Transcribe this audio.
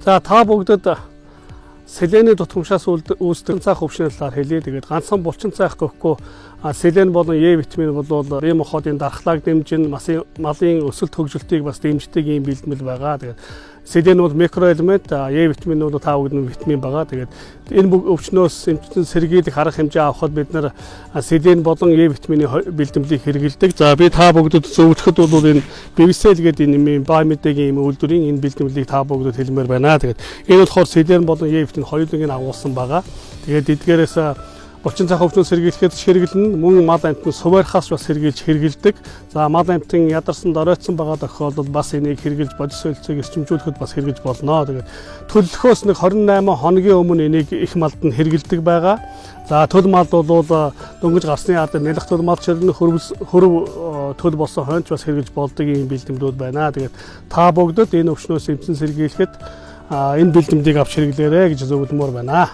За, та бүгдэд селений дутгамшаас үүсдэг цаах өвчний талаар хэлье. Тэгээд ганцхан булчин цайх гэхгүй, селен болон Е витамин бол бие махбодын дархлааг дэмжин, малын өсөлт хөгжилтийг бас дэмждэг ийм бэлтгэл байгаа. Тэгээд селен бол микроэлемент, Е витамин бол та бүгд нь витамин байгаа. Тэгээд энэ өвчнөөс эмчтэн сэргийлэх арга хэмжээ авахад бид нар селен болон Е витамины бэлтгэлийг хэрэглэдэг. За, би та бүгдэд зөвлөхөд бол энэ Бивсел гэдэг энэ юм Бамедэгийн ийм үйлдвэрийн энэ бэлтгэлийг та бүгдэд хэлмээр байна. Тэгээд энэ болохоор селен болон Е витамин хоёуланг нь агуулсан байгаа. Тэгээд эдгээрээс булчин цайх өвчнөөс сэргийлэхэд хэрэглэнэ. Мөн мал амьтан суваархаас бас сэргийлж хэрэглэдэг. За, мал амьтан ядарсан, доройтсон байгаа тохиолдолд бас энийг хэрэглэж, бодис солилцоог эрчимжүүлэхэд бас хэрэглэж болно. Тэгээд төлөлөхөөс нэг 28 хоногийн өмнө энийг их малд нь хэрэглэдэг байгаа. За, төл мал бол дөнгөж гарсны ард нялх төл мал чирнэ, хөрв төл болсон хойнч бас хэрэглэж болдог ийм бэлтгэлүүд байна. Тэгээд та бүгдэд энэ өвчнөөс эмчэн сэргийлэхэд энэ бэлтгэлийг авч хэрэглээрэй гэж зөвлөмөр байна.